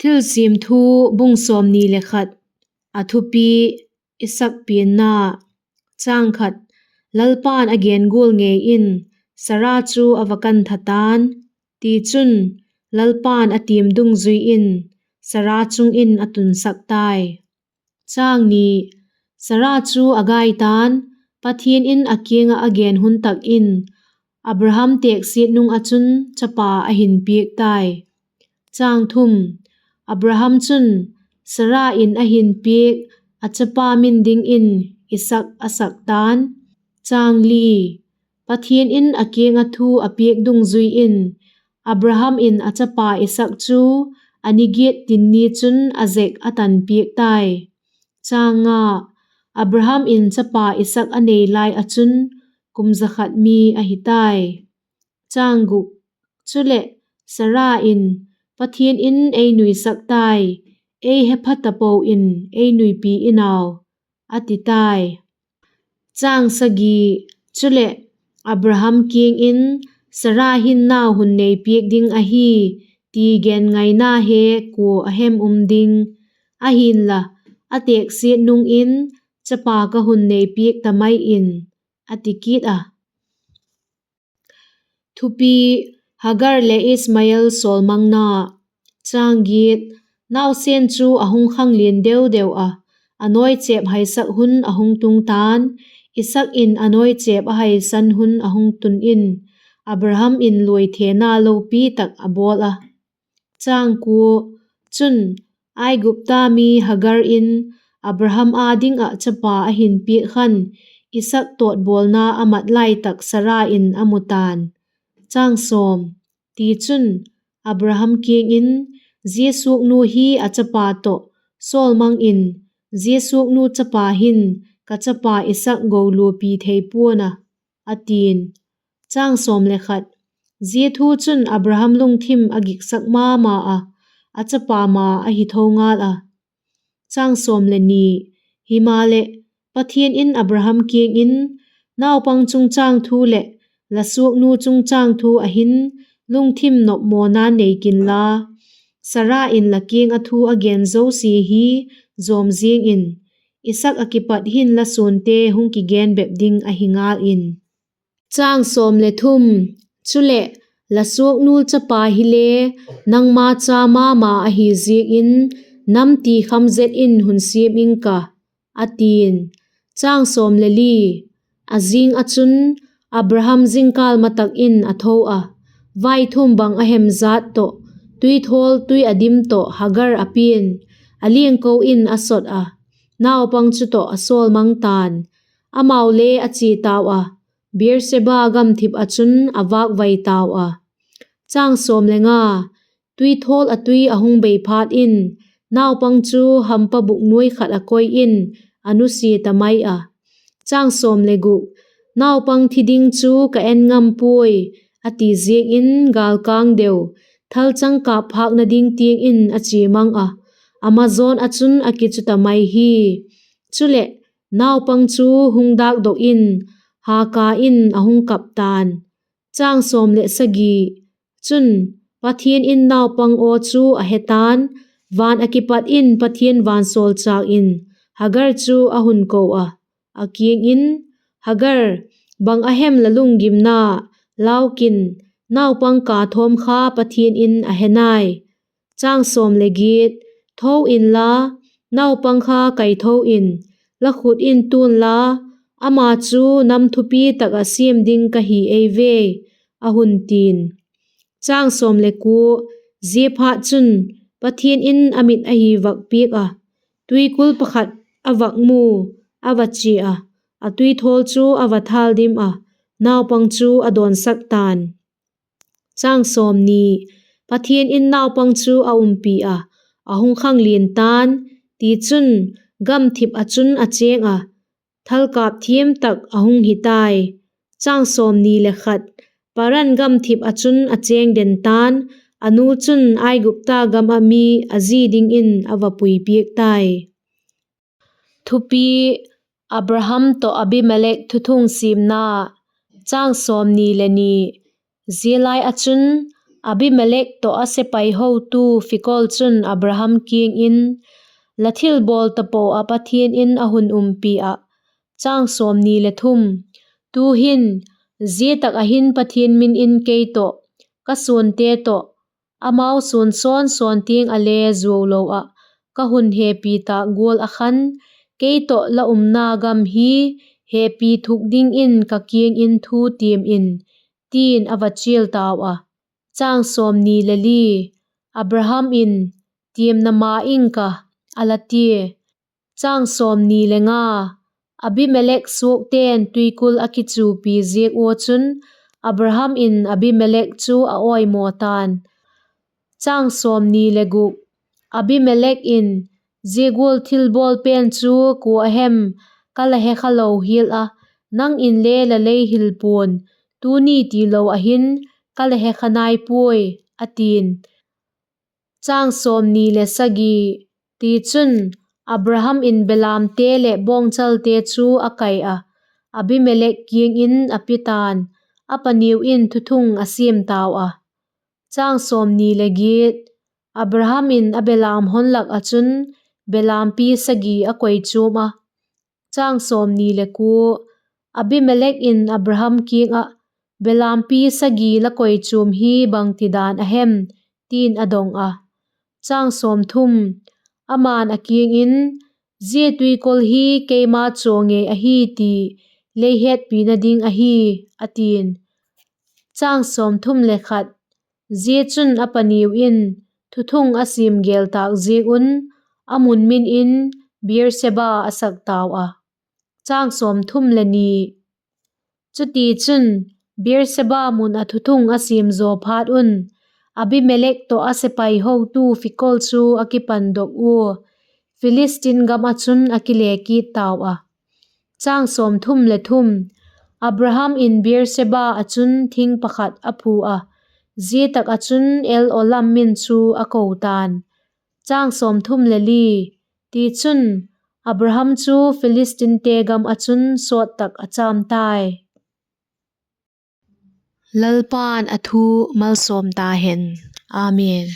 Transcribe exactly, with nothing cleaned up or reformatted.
Thilsiam Thu, bung sawmni le khat. A thupi: Isaak pianna. Chang khat. Lalpa'n a gen gual ngei in Sara chu a va kan tha ta'n; tichun, Lalpa'n a tiam dungzui in Sara chung in a tunsak tai. Chang ni. Sara chu a gai ta'n, Pathian in a kiang ah a gen hun tak in, Abraham têksiat nung ah chun chapa a hin piak tai. Chang thum. Abraham chun Sara in a hin piak a chapa min dingin Isaak a sak ta'n. Chang li. Pathian in a kiang ah thu a piak dungzui in, Abraham in a chapa Isaak chu a ni giat tin ni chun a zek a tan piak tai. Chang nga. Abraham in chapa Isaak a nei lai ah chun kum za khat mi ahi tai. Chang guk. Chuleh, Sara in, Pathian in ei nuisak tai, ei hepha tapo in ei nuipi in au, a ti tai. Chang sagi. Chuleh, Abraham kiang in, Sara hin nau hun nei piak ding ahi, ti gen ngaina he kua a hem um ding? Ahi'nla, a têksiat nung in, chapa ka hun nei piak ta mai in, a ti kit a. Thupi: Hagar leh Ismael sawlmangna. Chang giat. Nausen chu a hung khanglian deu deu a, a nawi chêp haisak hun a hung tung ta'n; Isaak in a nawi chêp a haisan hun a hung tun in, Abraham in luaithena lopi tak a bawl a. Chang kua. Chun, Aigupta mi Hagar in Abraham â ding ah chapa a hin piak khan, Isaak tawtbawlna a mat lai tak Sara in a mu ta'n. Chang sawm. Tichun, Abraham kiang in, Zia suaknu hi a chapa tawh sawlmang in, zia suaknu chapa hin ka chapa Isaak go luapi thei pua'n a, a ti'n. Chang sawm le khat. Zia thu chun Abraham lungthim a giksak ma ma a, a chapa ma ahi tho ngal a. Chang sawm le ni. Himaleh, Pathian in Abraham kiang in, Naupang chungchâng thu leh la suaknu chungchâng thu ah hin lungthim nopmawna nei kinla, Sara in la kiang ah thu a gen zosia hi zawm ziang in, Isaak ah kipat hin la suante hung kigen bep ding ahi ngal in. Chang sawm le thum. Chuleh, la suaknu chapa hile nangma cha ma ma ahi ziakin, namti kham zet in hun siam ing ka, a ti'n. Chang sawm le li. A zing ah chun, Abraham zingkâl ma tak in a tho a, vaithum bang a hem jat tawh, tuithawl tui a dim tawh Hagar a pia'n, a liangko in a sot a, naupang chu tawh a sawlmang ta'n; amau le a chia tau a, Beer-seba gamthip ah chun a vâkvai tau a. Chang sawm le nga. Tuithawl ah tui a hung bei phat in, naupang chu hampa buk nuai khat ah koi in a nusia ta mai a. Chang sawm le guk. Naupang thi ding chu ka en ngam puai, a ti ziakin gâlkâng deu, thalchang kâp phâkna ding tiang in a chia mang a, a mazawn ah chun a kichu ta mai hi. Chuleh, naupang chu hung dâkdok in, haka in a hung kap ta'n. Chang sawm le sagi. Chun, Pathian in naupang aw chu a he ta'n, van ah kipat in Pathian vansawlchâk in Hagar chu a hun ko a, a kiang in, Hagar, bang a hem la lunggimna? Lau kin, naupang ka thawm kha Pathian in a he nai. Chang sawm le giat. Tho inla, naupang kha kaitho in, la khut in tuanla, ama chu nam thupi tak ah siam ding ka hi ei ve, a hun ti'n. Chang sawm le kua. Ziaphatchun, Pathian in a mit a hi vak piak a, tuikul pakhat a vak mu, a va chia a, a tuithawl chu a va thâldim a, naupang chu a dawnsak ta'n. Chang sawmni. Pathian in naupang chu a umpi a, a hung khanglian ta'n; tichun, gamthip ah chun a chêng a, thalkâp thiam tak a hung hi tai. Chang sawmni le khat. Paran gamthip ah chun a chêng den ta'n; a nu chun Aigupta gam ah mi a zi dingin a va pui piak tai. Thupi: Abraham tawh Abimelek thuthung siamna. Chang sawmni le ni. Zia lai ah chun, Abimelek tawh a sepai hotu Fikol chun Abraham kiang in, La thilbawl tapo ah Pathian in a hun umpi ah, chang sawmni le thum, tu'hin, zia tak ah hin Pathian min in kei tawh, ka suante tawh, amau suan sawn sawn tiang ah le zuau lo ah, ka hun hepi tâk gual ah khan, kei tawh la umna gam hi hepi thuk dingin ka kiang in thu tiam in, ti'n a va chial tau a. Chang sawmni le li, Abraham in, Tiamna ma ing ka, a la tia. Chang sawmni le nga, Abimelek suakte'n tuikul a kichupi ziak ua chun, Abraham in Abimelek chu a awimaw ta'n. Chang sawmni le guk, Abimelek in, Zia gual thilbawl pen chu kua a hem, ka la he kha lo hial a, nang inle la lei hil pua'n, tuni tilo ah hin ka la he kha nai puai, a ti'n. Chang sawmni le sagi, tichun, Abraham in belamte leh bawngchalte chu a kai a, Abimelek kiang in a pi ta'n, a paniu in thuthung a siam tau a. Chang sawmni le giat, Abraham in a belam hon lak ah chun belampi sagi a koichuam a. Chang sawmni le kua, Abimelek in Abraham kiang ah, Belampi sagi la koichuam hi bangtidan a hem? ti'n a dong a. Chang sawmthum, ama'n a kiang in, Zia tuikol hi keima chaw ngei ahi ti lei hetpina ding ahi, a ti'n. Chang sawmthum le khat, zia chun a paniu in thuthung a siam gêl tâk ziak un, a mun min in Beerseba a sak tau a. Chang sawmthum le ni, chutichun, Beerseba mun ah thuthung a siam zaw phat un, Abimelek tawh a sepai hotu Fikol chu a kipandok ua, Philistin gam ah chun a kile kit tau a. Chang sawmthum le thum, Abraham in Beerseba ah chun thing pakhat a phu a, zia tak ah chun El-olam min chu a ko ta'n. Chang sawmthum le li, tichun, Abraham chu Philistinte gam ah chun sawt tak a châm tai. Lalpa'n a thu malsawm ta hen. Amen.